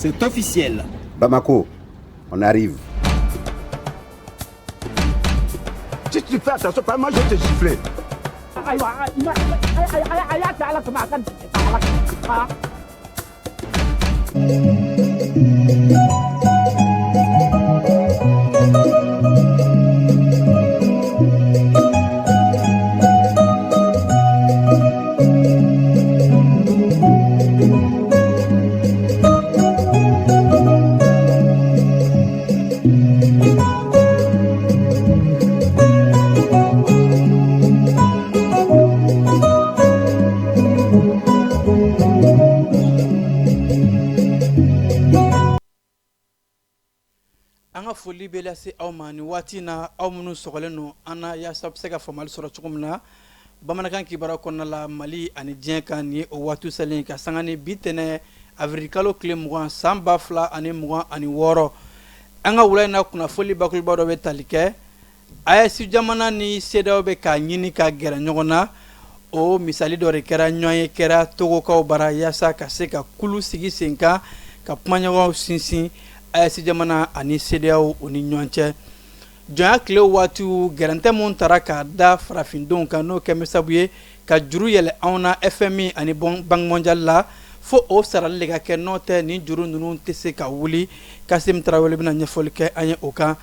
C'est officiel. Bamako, on arrive. Si tu fais attention, pas moi je vais te gifler. An ka foli bɛ lase aw ma ni waati na, aw minnu sɔgɔlen don an na yaasa bɛ se ka faamuyali sɔrɔ cogo min na bamanankan kibaruya kɔnɔna la Mali ani diɲɛ kan. Ni o waati selen ka sanga ni bi tɛnɛn avril kalo tile 20 san 2026, an ka wula in na kunnafoli bakuruba dɔ bɛ tali kɛ AES jamana ni CEDEAO bɛ k'a ɲini ka gɛrɛ ɲɔgɔn na. O misali dɔ de kɛra ɲɔgɔn ye kɛra Togokaw bara yaasa ka se ka kulu sigi sen kan ka kumaɲɔgɔnw sinsin AES jamana ani CEDEAO u ni ɲɔgɔn cɛ. Jɔnya tile waatiw gɛrɛntɛ min tara k'a da farafindenw kan, n'o kɛlen bɛ sabu ye ka juru yɛlɛ anw na FMI ani Banque mondiale la, fo o sarali de ka kɛ, n'o tɛ nin juru ninnu tɛ se ka wuli. Kasim Tarawele bɛna ɲɛfɔli kɛ an ye o kan.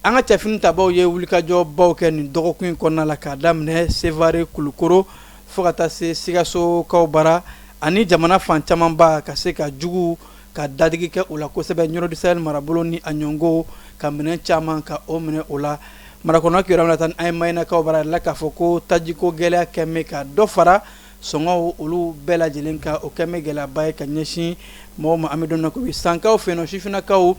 An ka cɛfini tabaw ye wulikajɔbaw kɛ nin dɔgɔkun in kɔnɔna la, k'a daminɛ Sevare, Kulukoro, fo ka taa se Sikasokaw bara ani jamana fan camanba, ka se ka jugu ka dadigi kɛ u la kosɛbɛ. Ɲɔrɔ du Sahel marabolo ni a ɲɔngo ka minɛn caman ka o minɛ o la. Marakɔnɔ kibaruya bɛna taa ni an ye Mayinakaw bara la, k'a fɔ ko tajiko gɛlɛya kɛlen bɛ ka dɔ fara sɔngɔw olu bɛɛ lajɛlen kan. O kɛlen bɛ gɛlɛyaba ye ka ɲɛsin mɔgɔw ma. An bɛ don min na ko bi, Sankaw fɛ yen nɔ, sifinnakaw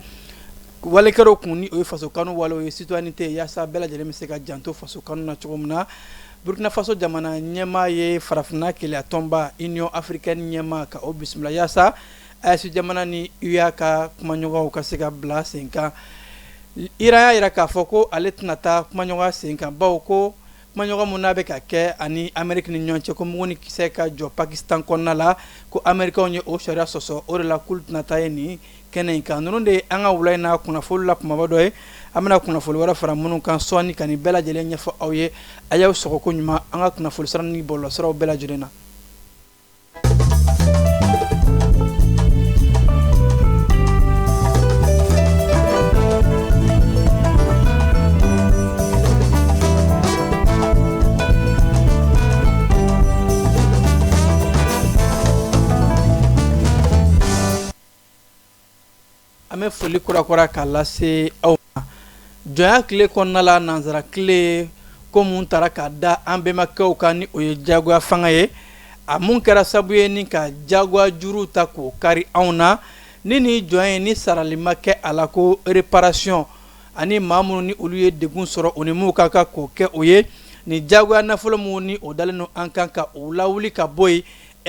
walekɛlaw kun ni o ye faso kanu walew ye, citoyenneté, yaasa bɛɛ lajɛlen bɛ se ka janto faso kanu na cogo min na. Burkina Faso jamana ɲɛmaa ye farafinna kelenya tɔnba Union africaine ɲɛmaa ka o bisimila yaasa AES jamana ni UA ka kumaɲɔgɔnw ka se ka bila sen kan. Iran y'a jira k'a fɔ ko ale tɛna taa kumaɲɔgɔnya sen kan, bawo ko kumaɲɔgɔn min n'a bɛ ka kɛ ani Ameriki ni ɲɔgɔn cɛ ko mugu ni kisɛ ka jɔ Pakistan kɔnɔna la, ko Amerikaw ye o sariya sɔsɔ. O de la k'olu tɛna taa ye nin kɛnɛ in kan. Ninnu de ye an ka wula in na kunnafoni la kumaba dɔ ye. An bɛna kunnafoni wɛrɛ fara minnu kan sɔɔni ka nin bɛɛ lajɛlen ɲɛfɔ aw ye. A y'aw sɔgɔ ko ɲuman an ka kunnafoni sira ni bɔlɔlɔsiraw bɛɛ lajɛlen na. An bɛ foli kurakura k'a lase aw ma. Jɔnya tile kɔnɔna la, nansara tile ko mun tara k'a da an bɛnbakɛw kan ni o ye jagoya fanga ye, a mun kɛra sabu ye ni ka jagoya juru ta k'o kari anw na ni nin jɔn ye, ni sarali ma kɛ a la ko réparation, ani maa minnu ni olu ye degun sɔrɔ, u ni minnu ka kan k'o kɛ o ye nin jagoya nafolo minnu ni o dalen don an kan ka o lawuli ka bɔ yen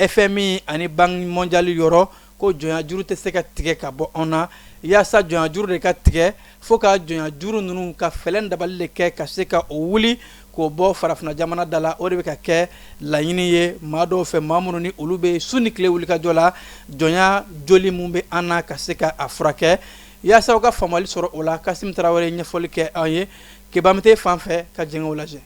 FMI ani Banque mondiale yɔrɔ, ko jɔnya juru tɛ se ka tigɛ ka bɔ anw na. Yaasa jɔnya juru de ka tigɛ, fo ka jɔnya juru ninnu ka fɛlɛ dabali de kɛ ka se ka o wuli k'o bɔ farafinna jamana da la. O de bɛ ka kɛ laɲini ye maa dɔw fɛ, maa minnu ni olu bɛ su ni tile wulikajɔ la jɔnya joli min bɛ an na ka se ka a furakɛ. Yaasa aw ka faamuyali sɔrɔ o la, Kasim Tarawele ye ɲɛfɔli kɛ an ye Kebamite fan fɛ ka jɛngɛw lajɛ.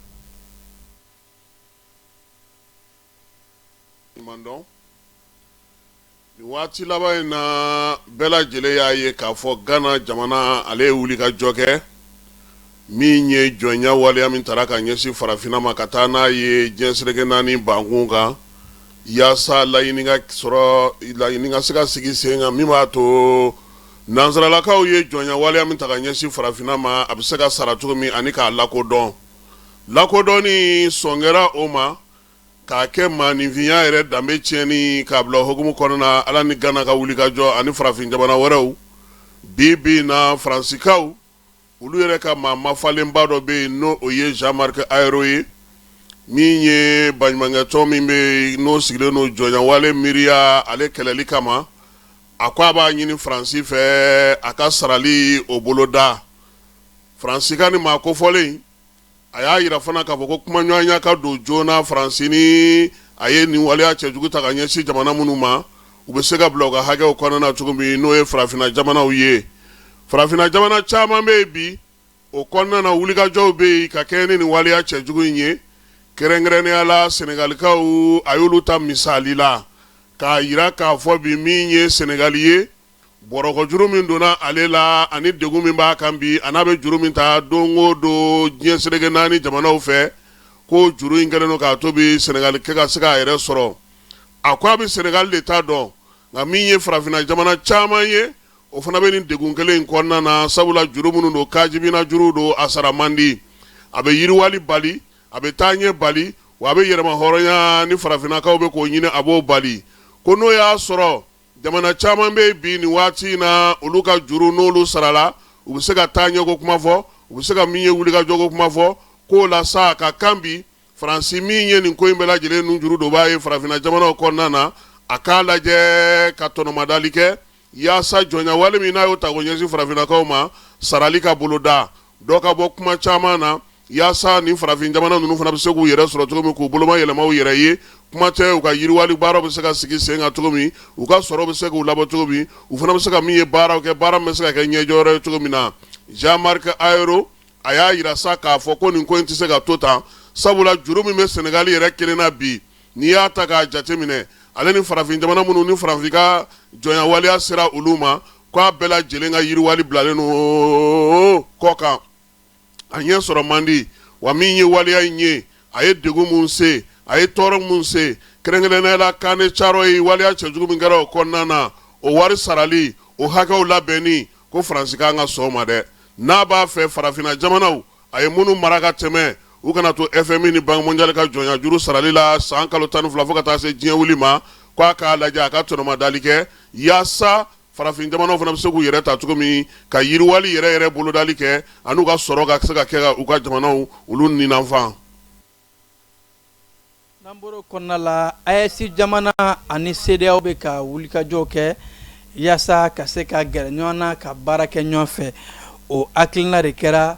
Nin waati laban in na, bɛɛ lajɛlen y'a ye k'a fɔ Gana jamana ale ye wuli ka jɔ kɛ min ye jɔnya waleya min tara ka ɲɛsin farafinna ma ka taa n'a ye diɲɛ seleke naani bankun kan, yaasa laɲini ka sɔrɔ, laɲini ka se ka sigi sen kan min b'a to nansaralakaw ye jɔnya waleya min ta ka ɲɛsin farafinna ma, a bɛ se ka sara cogo min ani k'a lakodɔn. Lakodɔnni sɔn kɛra o ma k'a kɛ maaninfinya yɛrɛ danbe tiɲɛni k'a bila hukumu kɔnɔna. Ala ni Gana ka wulikajɔ ani farafin jamana wɛrɛw, bi bi na Faransikaw olu yɛrɛ ka maa mafalenba dɔ bɛ yen, n'o o ye Jean-Marc Ayrault ye, min ye baɲumankɛtɔn min bɛ yen n'o sigilen don jɔnyawale miiriya ale kɛlɛli kama. A ko a b'a ɲini Faransi fɛ a ka sarali o boloda. Faransi ka nin maa kofɔlen, a y'a jira fana k'a fɔ ko kumaɲɔgɔnya ka don joona Faransi ni a ye nin waleya cɛjugu ta ka ɲɛsin jamana minnu ma, u bɛ se ka bila u ka hakɛw kɔnɔna na cogo min, n'o ye farafinna jamanaw ye. Farafinna jamana caman bɛ yen bi, o kɔnɔna na wulikajɔw bɛ yen ka kɛɲɛ ni nin waleya cɛjugu in ye. Kɛrɛnkɛrɛnnenya la, Senegalikaw, a y'olu ta misali la k'a jira k'a fɔ bi min ye Senegali ye, bɔrɔkɔjuru min donna ale la ani degun min b'a kan bi, a n'a bɛ juru min ta don o don diɲɛ seleke naani jamanaw fɛ, ko juru in kɛlen don k'a to bi Senegali kɛ ka se k'a yɛrɛ sɔrɔ. A ko a bɛ Senegali de ta dɔn, nka min ye farafinna jamana caman ye, o fana bɛ nin degun kelen in kɔnɔna na, sabula juru minnu don, kajibina juru don, a sara man di, a bɛ yiriwali bali, a bɛ taa ɲɛ bali, wa a bɛ yɛrɛmahɔrɔnya ni farafinnakaw bɛ k'o ɲini, a b'o bali. Ko n'o y'a sɔrɔ jamana caman bɛ bi nin waati in na, olu ka juru n'olu sarala, u bɛ se ka taa ɲɛko kuma fɔ, u bɛ se ka min ye wulikajɔko kuma fɔ. K'o la sa, a ka kan bi Faransi min ye nin ko in bɛɛ lajɛlen nun juru don b'a ye farafinna jamanaw kɔnɔna na, a k'a lajɛ ka tɔnɔmadali kɛ yaasa jɔnya wale min n'a y'o ta ko ɲɛsin farafinnakaw ma, sarali ka boloda, dɔ ka bɔ kuma caman na, yaasa nin farafin jamana ninnu fana bɛ se k'u yɛrɛ sɔrɔ cogo min, k'u boloma yɛlɛma u yɛrɛ ye. Kuma tɛ u ka yiriwali baaraw bɛ se ka sigi sen kan cogo min, u ka sɔrɔ bɛ se k'u labɔ cogo min, u fana bɛ se ka min ye baaraw kɛ, baara min bɛ se ka kɛ ɲɛjɔyɔrɔ ye cogo min na. Jean-Marc Ayrault, a y'a jira sa k'a fɔ ko nin ko in tɛ se ka to tan, sabula juru min bɛ Senegali yɛrɛ kelen na bi, n'i y'a ta k'a jateminɛ, ale ni farafin jamana minnu ni farafin ka jɔnya waleya sera olu ma, k'a bɛɛ lajɛlen ka yiriwali bilalen don kɔ kan, a ɲɛ sɔrɔ man di. Wa min ye waleya in ye, a ye degun min se, a ye tɔɔrɔ min se, kɛrɛnkɛrɛnnenya la Camp de Thiaroye, waleya cɛjugu min kɛra o kɔnɔna na, o wari sarali, o hakɛw labɛnni, ko Faransi kan ka sɔn o ma dɛ, n'a b'a fɛ farafinna jamanaw a ye minnu mara ka tɛmɛ, u kana to FMI ni Banque mondiale ka jɔnya juru sarali la san kalo 12 fo ka taa se diɲɛ wuli ma. Ko a k'a lajɛ, a ka tɔnɔmadali kɛ yaasa farafin jamanaw fana bɛ se k'u yɛrɛ ta cogo min, ka yiriwali yɛrɛ yɛrɛ bolodali kɛ, an'u ka sɔrɔ ka se ka kɛ u ka jamanaw olu ninanfan. N'an bɔr'o kɔnɔna la, AES jamana ani CEDEAO bɛ ka wulikajɔ kɛ yaasa ka se ka gɛrɛ ɲɔgɔn na ka baara kɛ ɲɔgɔn fɛ. O hakilina de kɛra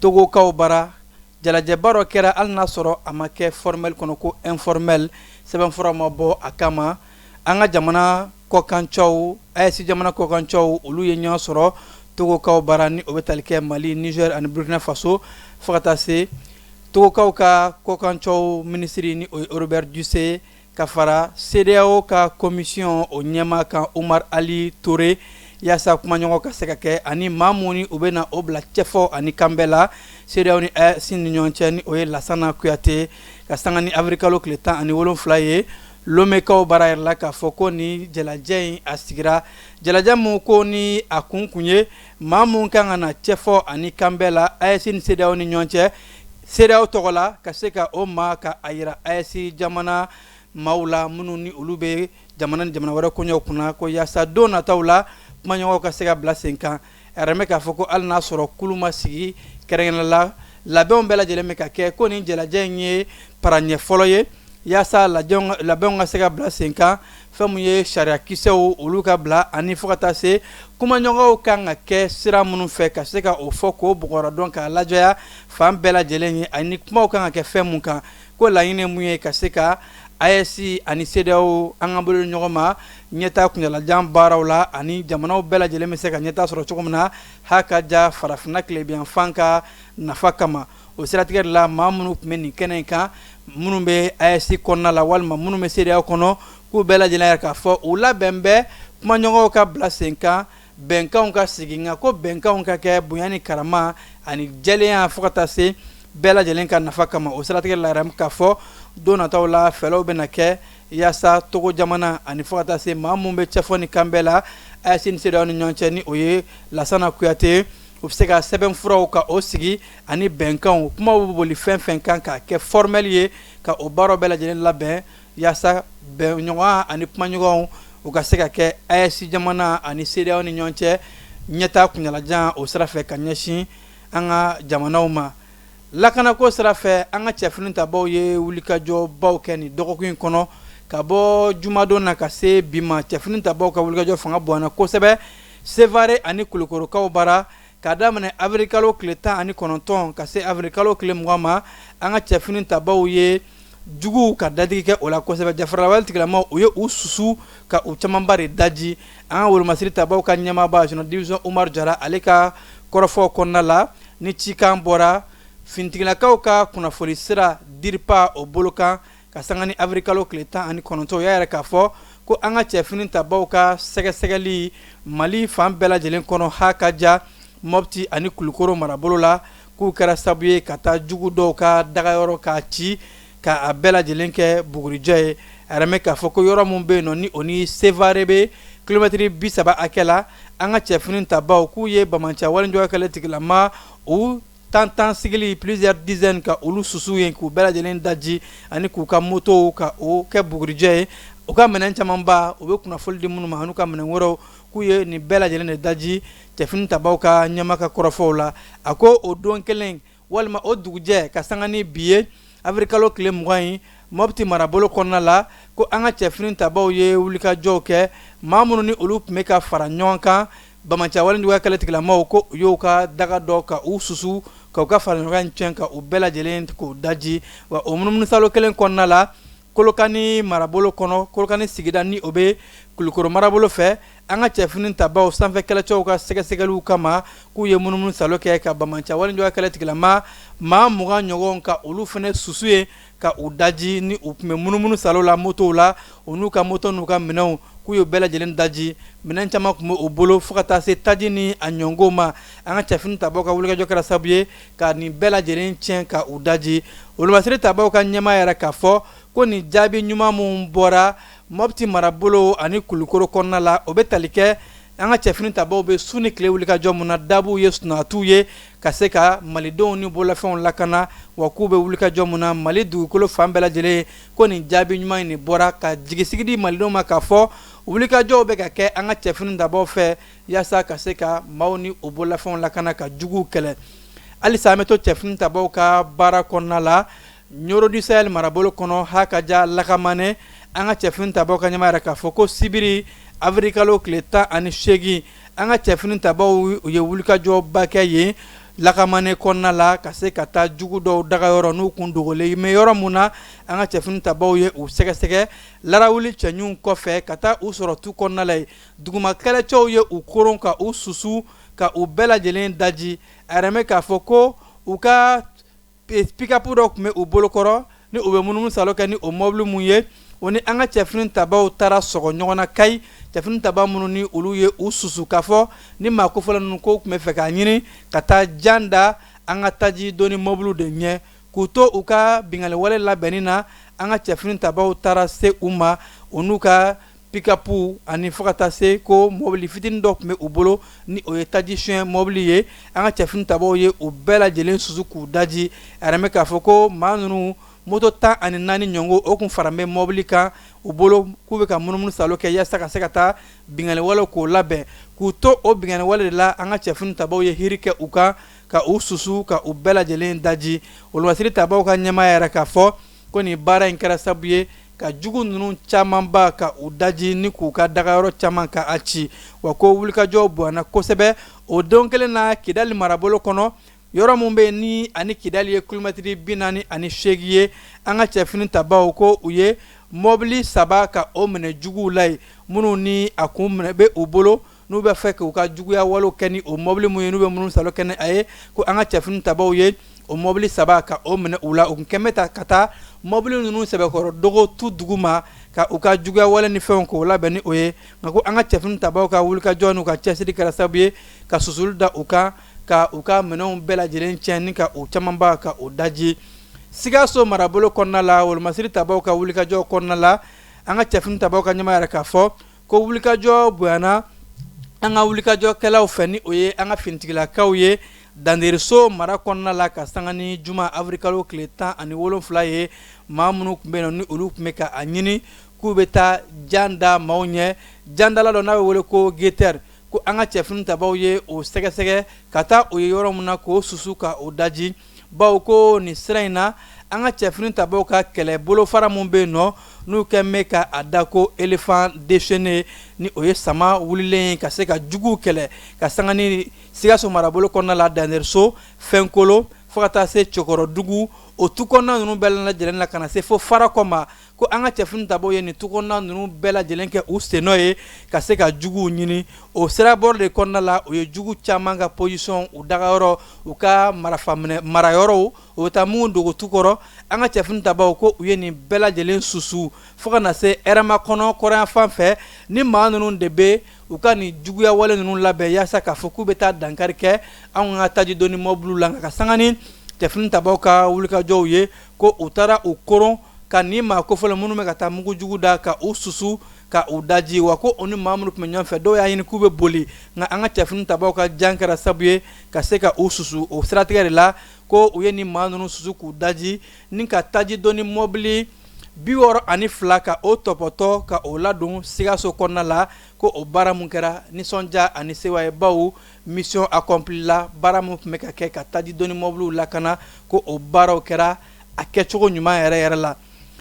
Togokaw bara. Jalajɛba dɔ kɛra, hali n'a sɔrɔ a ma kɛ formel kɔnɔ, ko informel, sɛbɛnfura ma bɔ a kama. An ka jamana kɔkancɛw, AES jamana kɔkancɛw, olu ye ɲɔgɔn sɔrɔ Togokaw bara, ni o bɛ tali kɛ Mali, Niger ani Burkina Faso, fo ka taa se Togokaw ka kɔkancɛw minisiri, ni o ye Robert Dussey, ka fara CEDEAO ka commission o ɲɛmaa kan, Umar Ali Touré, yaasa kumaɲɔgɔn ka se ka kɛ ani maa minnu ni u bɛ na o bila cɛfɔ ani kanbɛn la CEDEAO ni AES ni ɲɔgɔn cɛ, ni o ye Lasana Kuyate. Ka sanga ni avril kalo tile 17 ye, Lomekaw bara yɛrɛ la k'a fɔ ko ni jalajɛ in a sigira, jalajɛ min ko ni a kun kun ye maa minnu kan ka na cɛfɔ ani kanbɛn la AES ni CEDEAO ni ɲɔgɔn cɛ, CEDEAO tɔgɔ la, ka se ka o maa ka a yira AES jamana maaw la minnu ni olu bɛ jamana ni jamana wɛrɛ koɲɛw kunna, ko yaasa don nataw la kumaɲɔgɔnw ka se ka bila sen kan. A yɛrɛ bɛ k'a fɔ ko hali n'a sɔrɔ kulu ma sigi kɛrɛnkɛrɛn la, labɛnw bɛɛ lajɛlen bɛ ka kɛ, ko nin jalajɛ in ye paraɲɛ fɔlɔ ye yaasa labɛnw ka se ka bila sen kan, fɛn min ye sariyakisɛw olu ka bila, ani fo ka taa se kumaɲɔgɔnw kan ka kɛ sira minnu fɛ, ka se ka o fɔ k'o bɔgɔra dɔn k'a lajɛya fan bɛɛ lajɛlen ye, ani kumaw kan ka kɛ fɛn mun kan. Ko laɲini mun ye ka se ka AES ani CEDEAO an ka bolo ɲɔgɔn ma ɲɛtaa kuntaalajan baaraw la, ani jamanaw bɛɛ lajɛlen bɛ se ka ɲɛtaa sɔrɔ cogo min na, ha ka ja farafinna tilebinyanfan ka nafa kama. O siratigɛ de la, maa minnu tun bɛ nin kɛnɛ in kan, minnu bɛ AES kɔnɔna la walima minnu bɛ CEDEAO kɔnɔ, k'u bɛɛ lajɛlen yɛrɛ k'a fɔ u labɛn bɛ kumaɲɔgɔnw ka bila sen kan, bɛnkanw ka sigi, nka ko bɛnkanw ka kɛ bonya ni karama ani jɛlenya fo ka taa se bɛɛ lajɛlen ka nafa kama. O siratigɛ la yɛrɛ, k'a fɔ don nataw la fɛɛrɛw bɛna kɛ yaasa Togo jamana ani fo ka taa se maa minnu bɛ cɛfɔ ni kanbɛn la AES ni CEDEAO ni ɲɔgɔn cɛ, ni o ye Lasana Kuyate, u bɛ se ka sɛbɛnfuraw ka o sigi ani bɛnkanw, kumaw bɛ boli fɛn fɛn kan, k'a kɛ formel ye, ka o baaraw bɛɛ lajɛlen labɛn yaasa bɛnɲɔgɔn ani kumaɲɔgɔnw u ka se ka kɛ AES jamana ani CEDEAO ni ɲɔgɔn cɛ ɲɛtaa kuntaalajan o sira fɛ ka ɲɛsin an ka jamanaw ma. Lakanako sira fɛ, an ka cɛfini tabaw ye wulikajɔbaw kɛ nin dɔgɔkun in kɔnɔ. Ka bɔ jumadon na ka se bi ma, cɛfini tabaw ka wulikajɔ fanga bonyana kosɛbɛ Sevare ani Kulukorokaw bara. K'a daminɛ avril kalo tile 19 ka se avril kalo tile 20 ma, an ka cɛfini tabaw ye Juguw ka dadigi kɛ o la kosɛbɛ. Jafaralawale tigilamaw, u ye u susu ka u camanba de daji. An ka wolomasiri tabaw ka ɲɛmaaba, général de division Umaru Jara, ale ka kɔrɔfɔ kɔnɔna la, ni cikan bɔra finitigilakaw ka kunnafoni sira DIRPA o bolo kan ka sanga ni avril kalo tile 19, o y'a yira k'a fɔ ko an ka cɛfini tabaw ka sɛgɛsɛgɛli Mali fan bɛɛ lajɛlen kɔnɔ, ha ka ja Mɔpti ani Kulukoro marabolo la, k'u kɛra sabu ye ka taa jugu dɔw ka dagayɔrɔ k'a ci ka a bɛɛ lajɛlen kɛ bugurijɛ ye. A yɛrɛ mɛn k'a fɔ ko yɔrɔ min bɛ yen nɔ, ni o ni Sevare bɛ kilomɛtiri 30 hakɛ la, an ka cɛfini tabaw k'u ye banbaanci walejuguya kɛlɛ tigilama u tan tan sigili, plusieurs dizaines, ka olu susu yen k'u bɛɛ lajɛlen daji ani k'u ka motow ka o kɛ bugurijɛ ye. U ka minɛn camanba, u bɛ kunnafoni di minnu ma, an'u ka minɛn wɛrɛw, k'u ye nin bɛɛ lajɛlen de daji. Cɛfini tabaw ka ɲɛmaa ka kɔrɔfɔw la, a ko o don kelen walima o dugujɛ ka sanga ni bi ye, avril kalo tile 20 ye, Mɔpti marabolo kɔnɔna la, ko an ka cɛfini tabaw ye wulikajɔw kɛ. Maa minnu ni olu tun bɛ ka fara ɲɔgɔn kan banbaanci walejuguya kɛlɛ tigilamaw, ko u y'u ka daga dɔ ka u susu ka u ka fara ɲɔgɔn kan tiɲɛ ka u bɛɛ lajɛlen k'u daji. Wa o munumunusalo kelen kɔnɔna la, Kolokani marabolo kɔnɔ, Kolokani sigida ni o bɛ Kulukoro marabolo fɛ, an ka cɛfini tabaw sanfɛ kɛlɛcɛw ka sɛgɛsɛgɛliw kama, k'u ye munumunusalo kɛ ka banbaanci walejuguya kɛlɛ tigilama maa 20 ɲɔgɔn ka olu fana susu ye ka u daji, ni u tun bɛ munumunusalo la motow la, u n'u ka moto n'u ka minɛnw, k'u ye bɛɛ lajɛlen daji. Minɛn caman tun bɛ u bolo fo ka taa se taji ni a ɲɔngo ma. An ka cɛfini tabaw ka wulikajɔ kɛra sababu ye ka nin bɛɛ lajɛlen tiɲɛ ka u daji. Wolomasiri tabaw ka ɲɛmaa yɛrɛ k'a fɔ ko nin jaabi ɲuman minnu bɔra Mɔpti marabolo ani Kulukoro kɔnɔna la, o bɛ tali kɛ an ka cɛfini tabaw bɛ su ni tile wulikajɔ mun na, dabuw ye sunɔgɔtuw ye ka se ka malidenw ni bololafɛnw lakana, wa k'u bɛ wulikajɔ mun na Mali dugukolo fan bɛɛ lajɛlen, ko nin jaabi ɲuman in nin bɔra ka jigisigi di malidenw ma k'a fɔ wulikajɔw bɛ ka kɛ an ka cɛfini tabaw fɛ yaasa ka se ka maaw ni u bololafɛnw lakana ka juguw kɛlɛ. Halisa an bɛ to cɛfini tabaw ka baara kɔnɔna la. Ɲɔrɔ du Sahel marabolo kɔnɔ, ha ka ja Lakamanɛ, an ka cɛfini tabaw ka ɲɛmaa yɛrɛ k'a fɔ ko sibiri avril kalo tile 18, an ka cɛfini tabaw u ye wulikajɔba kɛ yen Lakamanɛ kɔnɔna la ka se ka taa jugu dɔw dagayɔrɔ n'u kun dogolen bɛ yɔrɔ mun na. An ka cɛfini tabaw ye u sɛgɛsɛgɛ larawuli cɛɲuw kɔfɛ ka taa u sɔrɔ tu kɔnɔna la yen. Duguma kɛlɛcɛw ye u koron ka u susu ka u bɛɛ lajɛlen daji. A yɛrɛ mɛn k'a fɔ ko u ka pick-up dɔ tun bɛ u bolokɔrɔ ni u bɛ munumunu salo kɛ ni o mɔbili mun ye, o ni an ka cɛfini tabaw taara sɔgɔ ɲɔgɔn na Kayi. Cɛfini taba minnu ni olu ye u susu k'a fɔ ni maa kofɔlen ninnu ko tun bɛ fɛ k'a ɲini ka taa jan da an ka taji doni mɔbiliw de ɲɛ, k'u to u ka binkanni wale labɛnni na, an ka cɛfini tabaw taara se u ma, u n'u ka pick-up ani fo ka taa se ko mɔbili fitinin dɔ tun bɛ u bolo ni o ye taji suɲɛ mɔbili ye. An ka cɛfini tabaw ye u bɛɛ lajɛlen susu k'u daji. A yɛrɛ mɛn k'a fɔ ko maa ninnu moto 14 ɲɔgɔn o kun fara bɛ mɔbili kan u bolo k'u bɛ ka munumunu salo kɛ yaasa ka se ka taa binkanni wale k'o labɛn. K'u to o binkanni wale de la, an ka cɛfini tabaw ye hiri kɛ u kan ka u susu ka u bɛɛ lajɛlen daji. Wolomasiri tabaw ka ɲɛmaa yɛrɛ k'a fɔ ko nin baara in kɛra sababu ye ka jugu ninnu camanba ka u daji ni k'u ka dagayɔrɔ caman ka a ci, wa ko wulikajɔ bonyana kosɛbɛ o don kelen na Kidali marabolo kɔnɔ, yɔrɔ min bɛ yen ni ani Kidali ye kilomɛtiri 48 ye. An ka cɛfini tabaw ko u ye mɔbili saba ka o minɛ juguw la yen, minnu ni a kun minɛ bɛ u bolo n'u bɛ fɛ k'u ka juguya walew kɛ ni o mɔbili mun ye, n'u bɛ munumunu salo kɛ ni a ye, ko an ka cɛfini tabaw ye o mɔbili saba ka o minɛ u la. U kun kɛn bɛ ta ka taa mɔbili ninnu sɛbɛkɔrɔ dogo tu dugu ma ka u ka juguya wale ni fɛnw k'o labɛn ni o ye. Nka ko an ka cɛfini tabaw ka wulikajɔ n'u ka cɛsiri kɛra sababu ye ka susuli da u kan ka u ka minɛnw bɛɛ lajɛlen tiɲɛ ni ka u camanba ka u daji. Sikaso marabolo kɔnɔna la, wolomasiri tabaw ka wulikajɔ kɔnɔna la, an ka cɛfini tabaw ka ɲɛmaa yɛrɛ k'a fɔ ko wulikajɔ bonyana an ka wulikajɔkɛlaw fɛ, ni o ye an ka finitigilakaw ye Dandereso mara kɔnɔna la, ka sanga ni juma avril kalo tile 17 ye. Maa minnu tun bɛ yen ni olu tun bɛ ka a ɲini k'u bɛ taa jan da maaw ɲɛ, jandala dɔ n'a bɛ wele ko guetteur, ko an ka cɛfini tabaw ye o sɛgɛsɛgɛ ka taa o ye yɔrɔ min na k'o susu ka o daji, bawo ko nin sira in na an ka cɛfini tabaw ka kɛlɛ bolofara min bɛ yen nɔ, n'u kɛn bɛ ka a da ko éléphant déchaîné, ni o ye sama wulilen ye ka se ka juguw kɛlɛ, ka sanga ni Sikaso marabolo kɔnɔna la, Dandereso, Fɛnkolo, fo ka taa se Cɛkɔrɔdugu, O tu kɔnɔna ninnu bɛɛ lajɛlen na ka na se fo Farakɔ ma, ko an ka cɛfini tabaw ye nin tu kɔnɔna ninnu bɛɛ lajɛlen kɛ u sennɔ ye ka se ka juguw ɲini. O sirabɔ de kɔnɔna la, u ye jugu caman ka position, u dagayɔrɔ, u ka marifa marayɔrɔw, u bɛ taa minnu dogo tu kɔrɔ. An ka cɛfini tabaw ko u ye nin bɛɛ lajɛlen susu fo ka na se Hɛrɛmakɔnɔ kɔrɔn fan fɛ. Ni maa ninnu de bɛ u ka nin juguya wale ninnu labɛn yaasa k'a fɔ k'u bɛ taa dankari kɛ anw ka taji doni mɔbiliw la, nka ka sanga ni cɛfini tabaw ka wulikajɔw ye, ko u taara u koron ka nin maa kofɔlen minnu bɛ ka taa mugujugu da, ka u susu ka u daji. Wa ko u ni maa minnu tun bɛ ɲɔgɔn fɛ, dɔw y'a ɲini k'u bɛ boli, nka an ka cɛfini tabaw ka jan kɛra sabu ye ka se ka u susu. O siratigɛ de la, ko u ye nin maa ninnu susu k'u daji ni ka taji doni mɔbili 62 ka o tɔpɔtɔ ka o ladon Sikaso kɔnɔna la. Ko o baara mun kɛra, nisɔndiya ani sewa ye, bawo mission accomplie la. Baara min tun bɛ ka kɛ ka taji doni mɔbiliw lakana, ko o baaraw kɛra a kɛcogo ɲuman yɛrɛ yɛrɛ la.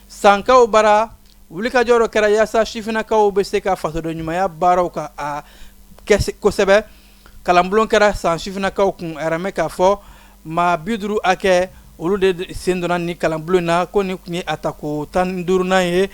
Sankaw bara, wulikajɔ dɔ kɛra yaasa sifinnakaw bɛ se ka fasoden ɲumanya baaraw ka a kɛ kosɛbɛ. Kalanbulon kɛra San sifinnakaw kun. A yɛrɛ mɛn k'a fɔ maa 50 hakɛ, olu de sen donna ni kalanbulon na. Ko nin tun ye a tako 15nan ye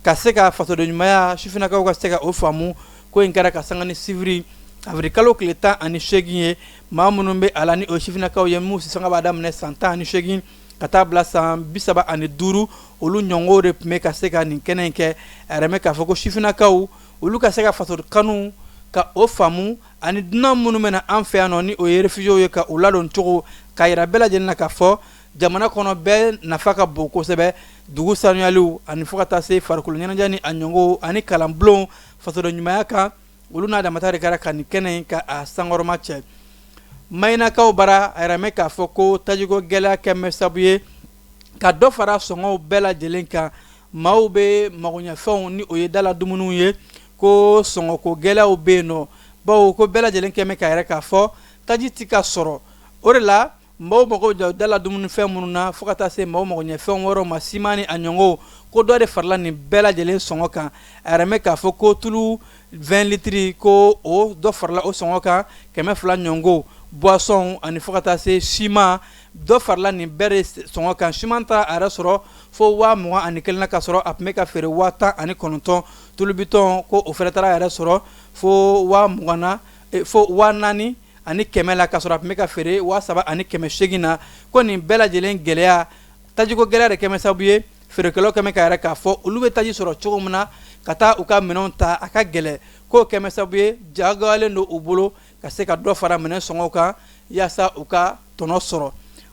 ka se ka fasoden ɲumanya, sifinnakaw ka se ka o faamu. Ko in kɛra ka sanga ni sibiri avril kalo tile 18 ye. Maa minnu bɛ a la, ni o sifinnakaw ye minnu sisanga b'a daminɛ san 18 ka taa bila san 35, olu ɲɔgɔnw de tun bɛ ka se ka nin kɛnɛ in kɛ. A yɛrɛ mɛn k'a fɔ ko sifinnakaw, olu ka se ka faso kanu ka o faamu, ani dunan minnu bɛ na an fɛ yan nɔ, ni o ye réfugiés ye, ka u ladon cogo ka yira bɛɛ lajɛlen na k'a fɔ jamana kɔnɔ bɛɛ nafa ka bon kosɛbɛ. Dugu sanuyaliw ani fo ka taa se farikolo ɲɛnajɛ ni a ɲɔgɔnw ani kalanbulon fasoden ɲumanya kan, olu n'a damata de kɛra ka nin kɛnɛ in ka a sankɔrɔma cɛ. Mayinakaw bara, a yɛrɛ mɛn k'a fɔ ko tajiko gɛlɛya kɛlen bɛ sabu ye ka dɔ fara sɔngɔw bɛɛ lajɛlen kan. Maaw bɛ magoɲɛfɛnw, ni o ye dala dumuniw ye, ko sɔngɔko gɛlɛyaw bɛ yen nɔ, bawo ko bɛɛ lajɛlen kɛmɛ k'a yɛrɛ k'a fɔ taji tɛ ka sɔrɔ. O de la maaw mago jɔ dala dumunifɛn minnu na, fo ka taa se maaw magoɲɛfɛn wɛrɛw ma, siman ni a ɲɔgɔnw, ko dɔ de farala nin bɛɛ lajɛlen sɔngɔ kan. A yɛrɛ mɛn k'a fɔ ko tulu 20 litres, ko o dɔ farala o sɔngɔ kan 200 ɲɔgɔn. Boisson ani fo ka taa se siman, dɔ farala nin bɛɛ de sɔngɔ kan. Siman taara a yɛrɛ sɔrɔ fo 21 000 na, ka sɔrɔ a tun bɛ ka feere 19 000. Tulu bitɔn, ko o fana taara a yɛrɛ sɔrɔ fo 20 000 na, fo 4100 la, ka sɔrɔ a tun bɛ ka feere 3800 na. Ko nin bɛɛ lajɛlen gɛlɛya, tajiko gɛlɛya de kɛmɛ sababu ye. Feerekɛlaw kɛmɛ ka yɛrɛ k'a fɔ olu bɛ taji sɔrɔ cogo min na ka taa u ka minɛnw ta, a ka gɛlɛn. K'o kɛmɛ sababu ye, jagoyalen don u bolo ka se ka dɔ fara minɛn sɔngɔ kan yaasa u ka tɔnɔ sɔrɔ.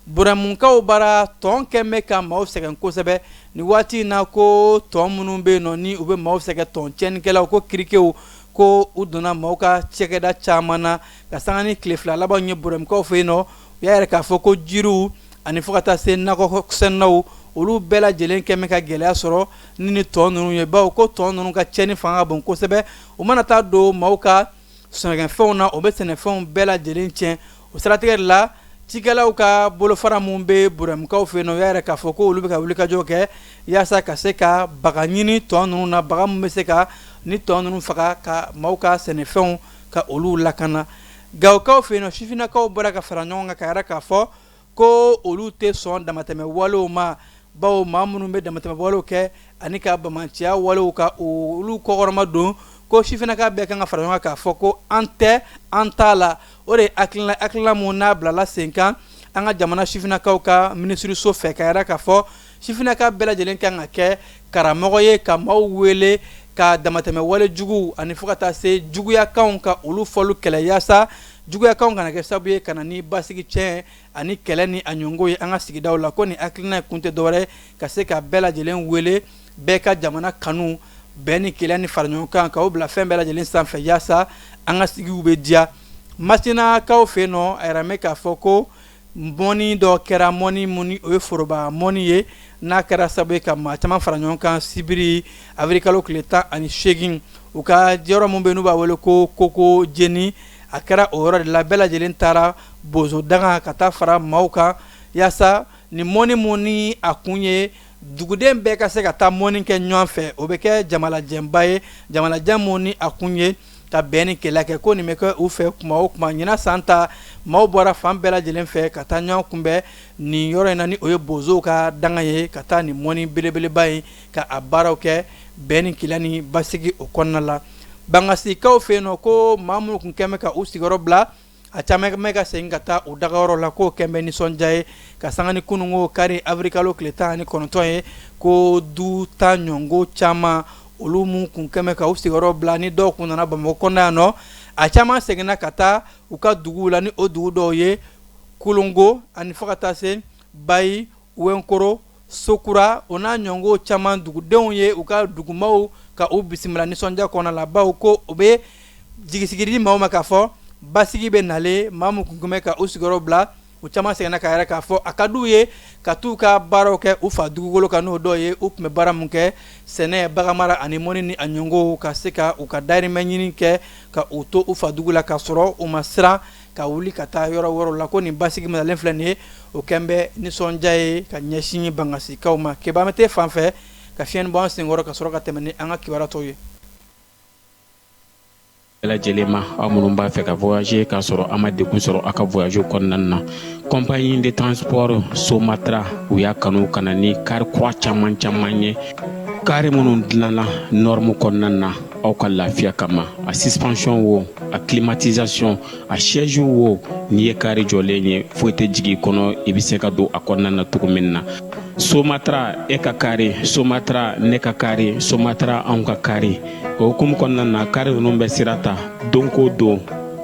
Burɛmukaw bara, tɔn kɛmɛ bɛ ka maaw sɛgɛn kosɛbɛ nin waati in na. Ko tɔn minnu bɛ yen nɔ, ni u bɛ maaw sɛgɛn, tɔn tiɲɛnikɛlaw, ko kirikew, ko u donna maaw ka cɛkɛda caman na ka sanga ni tile 2 laban ye. Burɛmukaw fɛ yen nɔ, u y'a yɛrɛ k'a fɔ ko jiriw ani fo ka taa se nakɔ sɛnɛnaw, olu bɛɛ lajɛlen kɛmɛ ka gɛlɛya sɔrɔ ni tɔn ninnu ye, bawo ko tɔn ninnu ka tiɲɛni fanga ka bon kosɛbɛ. U mana taa don maaw ka sɛnɛfɛnw na, o bɛ sɛnɛfɛnw bɛɛ lajɛlen tiɲɛ. O siratigɛ de la, cikɛlaw ka bolofara minnu bɛ Burɛmukaw fɛ yen nɔ, u y'a yɛrɛ k'a fɔ ko olu bɛ ka wulikajɔ kɛ yaasa ka se ka baga ɲini tɔn ninnu na, baga min bɛ se ka ni tɔn ninnu faga ka maaw ka sɛnɛfɛnw ka olu lakana. Gawokaw fɛ yen nɔ, sifinnakaw bɔra ka fara ɲɔgɔn kan ka yɛrɛ k'a fɔ ko olu tɛ sɔn damatɛmɛ walew ma, bawo maa minnu bɛ damatɛmɛ walew kɛ ani ka bamanciya walew ka olu kɔkɔrɔma don, ko sifinnaka bɛɛ kan ka fara ɲɔgɔn kan k'a fɔ ko an tɛ an t'a la. O de ye hakilina mun n'a bilala sen kan an ka jamana sifinnakaw ka minisiriso fɛ, ka yɛrɛ k'a fɔ sifinnaka bɛɛ lajɛlen kan ka kɛ karamɔgɔ ye ka maaw wele ka damatɛmɛ wale jugu ani fo ka taa se juguyakanw ka olu fɔli kɛlɛ, yaasa juguyakanw kana kɛ sababu ye ka na ni basigi tiɲɛ ani kɛlɛ ni a ɲɔgɔn ye an ka sigidaw la. Ko nin hakilina kun tɛ dɔwɛrɛ, ka se ka bɛɛ lajɛlen wele, bɛɛ ka jamana kanu, bɛn ni kelenya ni fara ɲɔgɔn kan, k'aw bila fɛn bɛɛ lajɛlen sanfɛ yaasa an ka sigiw bɛ diya. Masinakaw fɛ yen nɔ, a yɛrɛ mɛn k'a fɔ ko mɔni dɔ kɛra, mɔni mun o ye foroba mɔni ye, n'a kɛra sababu ye ka maa caman fara ɲɔgɔn kan sibiri avril kalo tile 18, u ka yɔrɔ min bɛ n'u b'a wele ko koko jeni. A kɛra o yɔrɔ de la, bɛɛ lajɛlen taara bozo daga ka taa fara maaw kan yaasa ni mɔni mun ni a kun ye duguden bɛɛ ka se ka taa mɔni kɛ ɲɔgɔn fɛ. O bɛ kɛ jamalajɛba ye, jamalajɛ mun ni a kun ye ka bɛn ni kelenya kɛ. Ko nin bɛ kɛ u fɛ kuma o kuma. Ɲinan san ta, maaw bɔra fan bɛɛ lajɛlen fɛ ka taa ɲɔgɔn kunbɛn nin yɔrɔ in na, ni o ye bozow ka danga ye, ka taa nin mɔni belebeleba in ka a baaraw kɛ bɛn ni kelenya ni basigi o kɔnɔna la. Bangasikaw fɛ yen nɔ, ko maa minnu tun kɛn bɛ ka u sigiyɔrɔ bila, a caman bɛ ka segin ka taa u dagayɔrɔ la, k'o kɛn bɛ nisɔndiya ye ka sanga ni kununko kari awirikalo tile 19 ye. Ko du 10 ɲɔgɔn caman, olu minnu tun kɛn bɛ ka u sigiyɔrɔ bila, ni dɔw tun nana Bamakɔ kɔnɔ yan nɔ, a caman seginna ka taa u ka duguw la, ni o dugu dɔw ye Kolongo ani fo ka taa se Bayi, Wɛnkoro, Sokura, o n'a ɲɔgɔn caman. Dugudenw ye u ka dugumaw ka u bisimila nisɔndiya kɔnɔ la, bawo ko o bɛ jigisigi di maaw ma k'a fɔ basigi bɛ nalen. Maa minnu tun bɛ ka u sigiyɔrɔ bila, u caman seginna k'a yira k'a fɔ a ka d'u ye ka t'u ka baaraw kɛ u fa dugukolo kan, n'o dɔw ye u tun bɛ baara min kɛ, sɛnɛ, baganmara ani mɔni ni a ɲɔgɔnw, ka se ka u ka dahirimɛ ɲini kɛ ka u to u fa dugu la, k'a sɔrɔ u ma siran ka wuli ka taa yɔrɔ wɛrɛw la. Ko nin basigi min nalen filɛ nin ye, o kɛn bɛ nisɔndiya ye ka ɲɛsin bangasikaw ma. Keba, an bɛ t'e fan fɛ ka fiɲɛ bɔ an senkɔrɔ ka sɔrɔ ka tɛmɛ ni an ka kibaruya tɔw ye. Bɛɛ lajɛlen ma, aw minnu b'a fɛ ka voyager k'a sɔrɔ a ma degun sɔrɔ aw ka voyage kɔnɔna na, compagnie de transport Somatra, u y'a kanu ka na ni kari kura caman caman ye, kari minnu dilanna norme kɔnɔna na aw ka lafiya kama. A suspension wo, a climatisation, a siège wo, n'i ye kari jɔlen ye, foyi tɛ jigin i kɔnɔ, i bɛ se ka don a kɔnɔna na cogo min na. Somatra, e ka kari, Somatra, ne ka kari, Somatra, anw ka kari. O hukumu kɔnɔna na, kari ninnu bɛ sira ta don ko don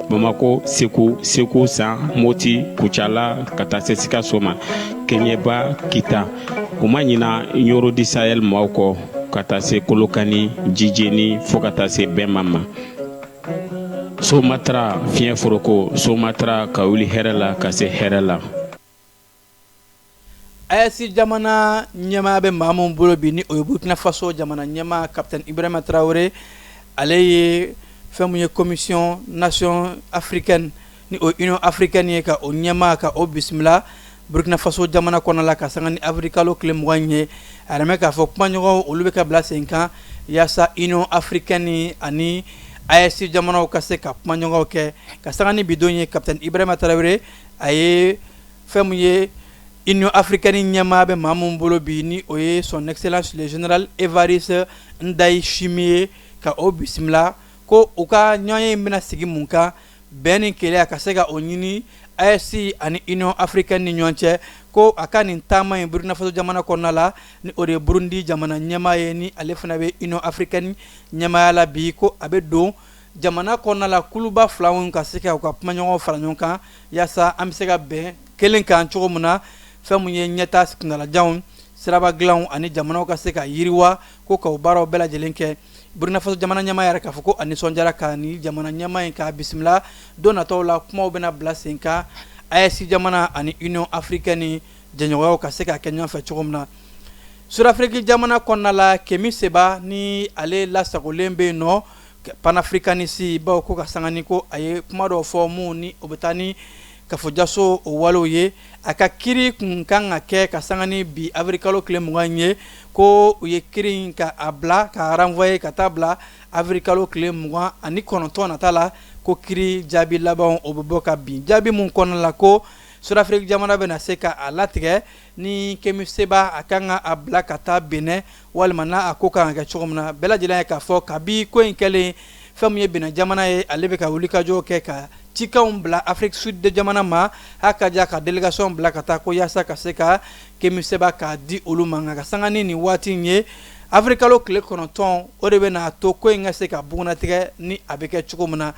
Bamako, Segu, Segu San, Moti, Kucala, ka taa se Sikaso ma, Kɛɲɛba, Kita. U ma ɲina Ɲɔrɔ du Sahel maaw kɔ, ka taa se Kolokani, Jijeni, fo ka taa se Bɛma ma. Somatra, fiɲɛ foroko, Somatra, ka wuli hɛrɛ la ka se hɛrɛ la. AES jamana ɲɛmaa bɛ maa min bolo bi, ni o ye Burkina Faso jamana ɲɛmaa Capitaine Ibrahima Traoré, ale ye fɛn min ye commission nation africaine, ni o Union africaine ye, ka o ɲɛmaa ka o bisimila Burkina Faso jamana kɔnɔ la ka sanga ni avril kalo tile 20 ye. A yɛrɛ k'a fɔ kumaɲɔgɔn olu bɛ ka bila sen kan yaasa Union africaine ani AES jamanaw ka se ka kumaɲɔgɔnw kɛ ka sanga ni bidon ye. Capitaine Ibrahima Traoré, a ye fɛn min ye Union africaine ɲɛmaa bɛ maa min bolo bi, ni o ye son excellence le général Évariste Ndayishimiye, ka o bisimila ko u ka ɲɔgɔn ye bɛna sigi mun kan, bɛn ni kelenya ka se ka o ɲini AES ani Union africaine ni ɲɔgɔn cɛ. Ko a ka nin taama in Burkina Faso jamana kɔnɔna la, ni o de ye Burundi jamana ɲɛmaa ye, ni ale fana bɛ Union africaine ɲɛmaaya la bi, ko a bɛ don jamana kɔnɔna la kuluba fila ka se ka u ka kumaɲɔgɔn fara ɲɔgɔn kan yaasa an bɛ se ka bɛn kelen kan cogo min na, fɛn min ye ɲɛtaa kuntalajanw, siraba dilanw ani jamanaw ka se ka yiriwa, ko k'o baaraw bɛɛ lajɛlen kɛ. Burkina Faso jamana ɲɛmaa yɛrɛ k'a fɔ ko a nisɔndiyara ka ni jamana ɲɛmaa in k'a bisimila. Don nataw la, kumaw bɛna bila sen kan AES jamana ani Union africaine jɛɲɔgɔnyaw ka se ka kɛ ɲɔgɔn fɛ cogo min na. Sud-Afrique jamana kɔnɔna la, Kemi Seba, ni ale lasagolen bɛ yen nɔ, panafricaniste, bawo ko ka sanga ni ko a ye kuma dɔw fɔ mun ni o bɛ taa ni kafojaso o walew ye, a ka kiri kun kan ka kɛ ka sanga ni bi avril kalo tile 20 ye. Ko u ye kiri in ka a bila ka renvoyer ka taa bila avril kalo tile 29 nata la, ko kiri jaabi laban o bɛ bɔ ka bin. Jaabi mun kɔnɔna la ko Sud-Afrique jamana bɛna se ka a latigɛ ni Kemi Seba a kan ka a bila ka taa Benin walima n'a a ko kan ka kɛ cogo min na. Bɛɛ lajɛlen ye k'a fɔ kabi ko in kɛlen, fɛn min ye Benin jamana ye, ale bɛ ka wulikajɔ kɛ ka cikanw bila Afrique Sud de jamana ma, a ka ja ka délégation bila ka taa ko yaasa ka se ka Kemi Seba k'a di olu ma. Nka ka sanga ni nin waati in ye, avril kalo tile 9, o de bɛna to ko in ka se ka bugunnatigɛ ni a bɛ kɛ cogo min na.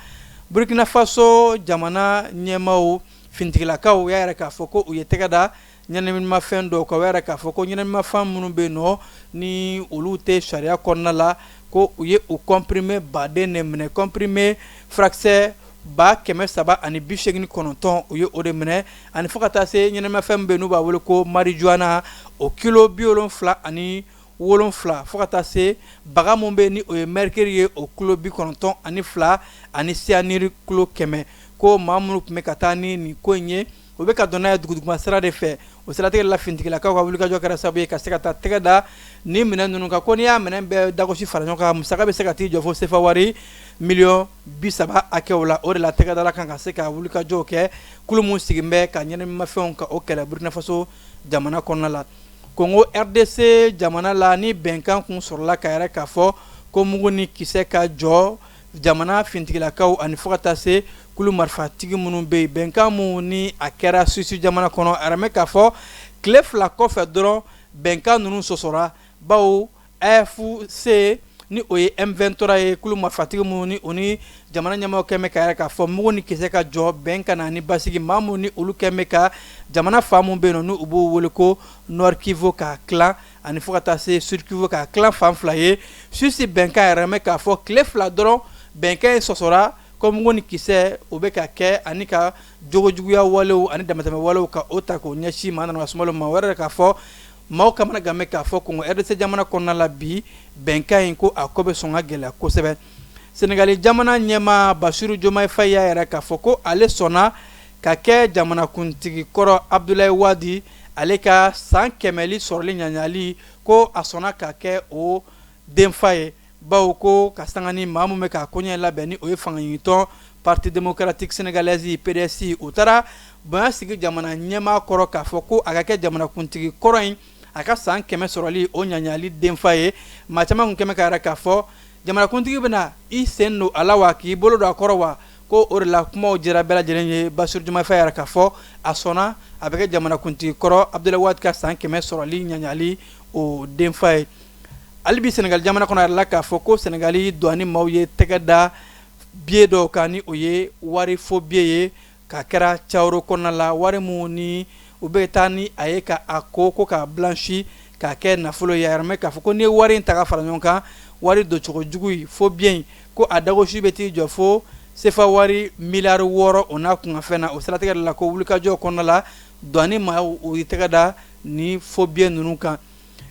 Burkina Faso jamana ɲɛmaaw, finitigilakaw y'a yira k'a fɔ ko u ye tɛgɛ da ɲɛnaminimafɛn dɔw kan. U y'a yira k'a fɔ ko ɲɛnaminimafɛn minnu bɛ yen nɔ, ni olu tɛ sariya kɔnɔna la, ko u ye u comprimé baden de minɛ, comprimé furakisɛ 389, u ye o de minɛ, ani fo ka taa se ɲɛnaminimafɛn min bɛ yen n'u b'a wele ko marijuana, o kilo 77, fo ka taa se baga min bɛ yen ni o ye mercure ye, o kilo 92, ani cyanure kilo 100. Ko maa minnu tun bɛ ka taa ni nin ko in ye, u bɛ ka don n'a ye duguduguma sira de fɛ. O siratigɛ la, finitigilakaw ka wulikajɔ kɛra sababu ye ka se ka taa tɛgɛ da Ni minɛn ninnu kan ko n'i y'a minɛn bɛɛ dagosi fara ɲɔgɔn kan, musaka bɛ se ka t'i jɔ fo sefa wari miliyɔn 30 hakɛw la. O de la tɛgɛdala kan ka se ka wulikajɔw kɛ, kulu min sigilen bɛ ka ɲɛnaminimafɛnw ka o kɛlɛ Burkina Faso jamana kɔnɔna la. Kongo RDC jamana la, ni bɛnkan kun sɔrɔla ka yɛrɛ k'a fɔ ko mugu ni kisɛ ka jɔ jamana fintigilakaw ani fo ka taa se kulu marifatigi minnu bɛ yen, bɛnkan minnu ni a kɛra Suisse jamana kɔnɔ, a yɛrɛ k'a fɔ tile 2 kɔfɛ dɔrɔn, bɛnkan ninnu sɔsɔra, bawo AFC, ni o ye M23 ye, kulu marifatigi minnu ni o ni jamana ɲɛmaaw kɛn bɛ ka yɛrɛ k'a fɔ mugu ni kisɛ ka jɔ, bɛn ka na ni basigi, maa minnu ni olu kɛn bɛ ka jamana fan minnu bɛ yen nɔ, ni u b'o wele ko Nord Kivu k'a tilan ani fo ka taa se Sud Kivu k'a tilan fan fila ye. Suisse bɛnkan yɛrɛ bɛ k'a fɔ tile 2 dɔrɔn, bɛnkan in sɔsɔra, ko mugu ni kisɛ o bɛ ka kɛ ani ka jogojuguya walew ani damatɛmɛ walew ka o ta k'o ɲɛsin maa nana sumalo ma wɛrɛ k'a fɔ maaw kamana gan bɛ k'a fɔ Kongo RDC jamana kɔnɔna la bi, bɛnkan in ko a ko bɛ sɔn ka gɛlɛya kosɛbɛ. Senegali jamana ɲɛmaa Basiru Jomayi Fayi y'a yɛrɛ k'a fɔ ko ale sɔnna ka kɛ jamanakuntigi kɔrɔ Abudulayi Wadi, ale ka san kɛmɛli sɔrɔli ɲaɲali, ko a sɔnna ka kɛ o denfa ye, bawo ko ka sanga ni maa min bɛ k'a koɲɛ labɛn, ni o ye fangaɲinitɔn Parti démocratique sénégalais PDS, u taara bonya sigi jamana ɲɛmaa kɔrɔ k'a fɔ ko a ka kɛ jamanakuntigi kɔrɔ in, a ka san 100 sɔrɔli o ɲaɲali denfa ye. Maa caman kun kɛmɛ ka yɛrɛ k'a fɔ jamanakuntigi bɛna i sen don a la wa, k'i bolo don a kɔrɔ wa, ko o de la kumaw jɛra bɛɛ lajɛlen ye. Basiru Jomayi Fayi yɛrɛ k'a fɔ a sɔnna a bɛ kɛ jamanakuntigi kɔrɔ Abudulayi Wadi ka san 100 sɔrɔli ɲaɲali o denfa ye. Hali bi Senegali jamana kɔnɔ, a yɛrɛ la k'a fɔ ko Senegali douane maaw ye tɛgɛ da billet dɔw kan, ni o ye wari faux billet ye ka kɛra cawuro kɔnɔna la, wari mun ni u bɛ taa ni a ye ka a ko ko k'a blanchi k'a kɛ nafolo ye. A yɛrɛ k'a fɔ ko n'i ye wari in ta ka fara ɲɔgɔn kan, wari doncogo jugu ye faux billet in, ko a dagosi bɛ t'i jɔ fo sefa wari miliyari 6 o n'a kunkanfɛn na. O siratigɛ de la, ko wulikajɔ kɔnɔna la, douane maaw u ye tɛgɛ da ni faux billet ninnu kan.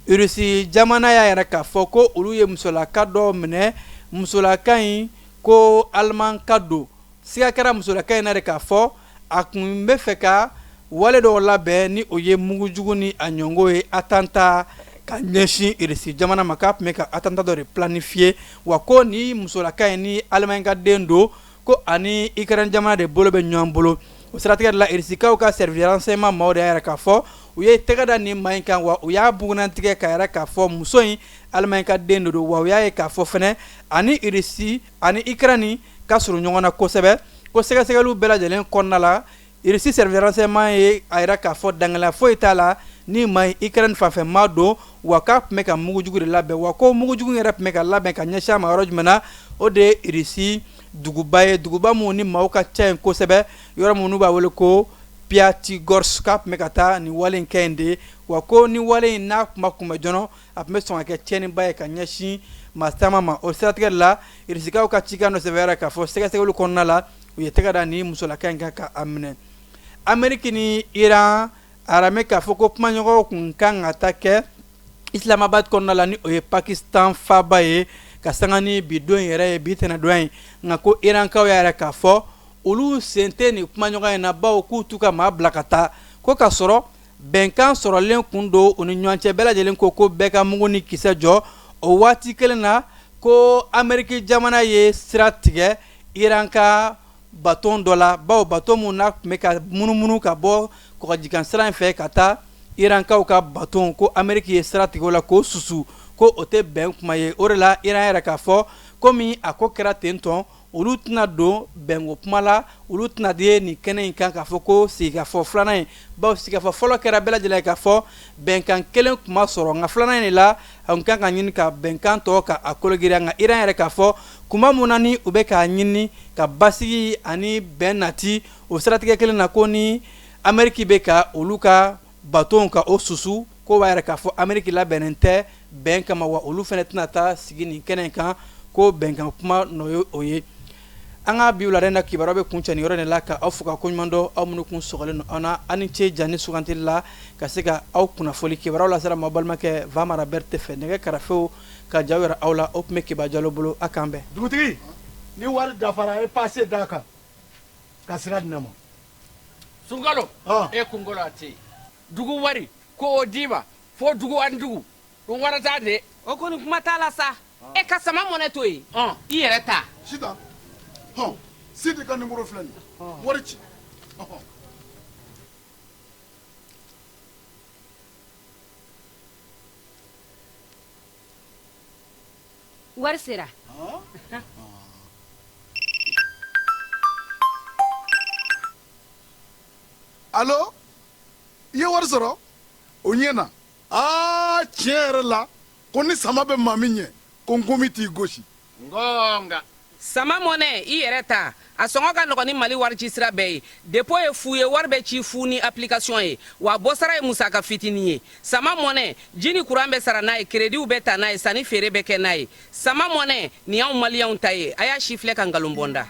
Irisi jamana y'a yɛrɛ k'a fɔ ko olu ye musolaka dɔ minɛ, musolaka in ko alimanka don. Siga kɛra musolaka in na de k'a fɔ a kun bɛ fɛ ka wale dɔw labɛn, ni o ye mugujugu ni a ɲɔngo ye, attentat ka ɲɛsin Irisi jamana ma, k'a tun bɛ ka attentat dɔ de planifier. Wa ko ni musolaka in ni Allemagne ka den don, ko ani Ukraine jamana de bolo bɛ ɲɔgɔn bolo. O siratigɛ de la, Irisikaw ka service de renseignement maaw de y'a yɛrɛ k'a fɔ u ye tɛgɛ da nin maa in kan, wa u y'a bugunnatigɛ ka yɛrɛ k'a fɔ muso in Allemagne ka den de don. Wa u y'a ye k'a fɔ fɛnɛ ani Irisi ani Ukraine ka surun ɲɔgɔn na kosɛbɛ. Ko sɛgɛsɛgɛliw bɛɛ lajɛlen kɔnɔna la, Irisi service de renseignement ye a yira k'a fɔ dangala foyi t'a la, ni maa in Ukraine fanfɛ maa don, wa k'a tun bɛ ka mugujugu de labɛn. Wa ko mugujugu yɛrɛ tun bɛ ka labɛn ka ɲɛsin a ma yɔrɔ jumɛn na? O de ye Irisi duguba ye, duguba mun ni maaw ka ca yen kosɛbɛ, yɔrɔ mun n'u b'a wele ko Piatigorsk, k'a tun bɛ ka taa nin wale in kɛ yen de. Wa ko ni wale in n'a kuma kunbɛ joona, a tun bɛ sɔn ka kɛ tiɲɛniba ye ka ɲɛsin maa caman ma. O siratigɛ de la, Irisikaw ka cikan dɔ sɛbɛn k'a fɔ sɛgɛsɛgɛli kɔnɔna la, u ye tɛgɛ da ni musolaka in kan ka a minɛ. Ameriki ni Iran arame k'a fɔ ko kumaɲɔgɔnw kun kan ka taa kɛ Islamabad kɔnɔna la, ni o ye Pakistan faaba ye, ka sanga ni bi don yɛrɛ ye, bi tɛnɛdonya ye. Nka ko Irankaw y'a yɛrɛ k'a fɔ olu sen tɛ nin kumaɲɔgɔn in na, bawo k'u t'u ka maa bila ka taa, ko k'a sɔrɔ bɛnkan sɔrɔlen kun don u ni ɲɔgɔn cɛ, bɛɛ lajɛlen ko ko bɛɛ ka mugu ni kisɛ jɔ. O waati kelen na, ko Ameriki jamana ye sira tigɛ Iran ka baton dɔ la, bawo baton mun n'a tun bɛ ka munumunu ka bɔ kɔgɔjikan sira in fɛ ka taa Irankaw ka baton, ko Ameriki ye sira tigɛ o la k'o susu, ko o tɛ bɛn kuma ye. O de la Iran yɛrɛ k'a fɔ komi a ko kɛra ten tɔn, olu tɛna don bɛnko kuma la, olu tɛna de nin kɛnɛ in kan k'a fɔ ko sigikafɔ filanan in, bawo sigikafɔ fɔlɔ kɛra bɛɛ lajɛlen k'a fɔ bɛnkan kelen kuma sɔrɔ, nka filanan in de la a kun kan ka ɲini ka bɛnkan tɔ ka a kologiriya. Nka Iran yɛrɛ k'a fɔ kuma mun na ni u bɛ k'a ɲini ka basigi ani bɛn nati, o siratigɛ kelen na, ko ni Ameriki bɛ ka olu ka baton ka o susu, ko b'a yɛrɛ k'a fɔ Ameriki labɛnnen tɛ bɛn kama, wa olu fana tɛna taa sigi nin kɛnɛ in kan ko bɛnkan kuma nɔ ye o ye. An ka bi wulada in na kibaruya bɛ kuncɛ nin yɔrɔ de la, ka aw fo ka koɲuman dɔn, aw minnu kun sɔgɔlen don an na. Aw ni ce jani sugantili la ka se ka aw kunnafoli kibaruyaw lasera ma. Balimakɛ Vamara Berete fɛ, nɛgɛ karafew ka jaw yɛrɛ aw la, o tun bɛ Kiba Jalo bolo. A k'an bɛn. Dugutigi, ni wari dafara, e passe d'a kan ka sira di ne ma. Sunkalo. E kunkolo a tɛ yen. Dugu wari ko o d'i ma fo dugu ani dugu. Ko wɛrɛ t'a de. O kɔni kuma t'a la sa. E ka sama mɔnɛ to yen. I yɛrɛ ta. Sitan hɔn Sidi ka nimoro filɛ nin ye wari ci. Wari sera. Alo i ye wari sɔrɔ o ɲɛna aa tiɲɛ yɛrɛ la ko ni sama bɛ maa min ɲɛ ko nkomi t'i gosi ngonga Sama mɔnɛ i yɛrɛ ta a sɔngɔ ka nɔgɔn ni Mali wari ci sira bɛɛ ye. Dépôt ye fu ye, wari bɛ ci fu ni application ye, wa bɔsara ye musaka fitinin ye. Sama mɔnɛ, ji ni kuran bɛ sara n'a ye, créditw bɛ ta n'a ye, sanni feere bɛ kɛ n'a ye. Sama mɔnɛ nin y'anw maliyɛnw ta ye, a y'a si filɛ ka nkalon bɔ n da.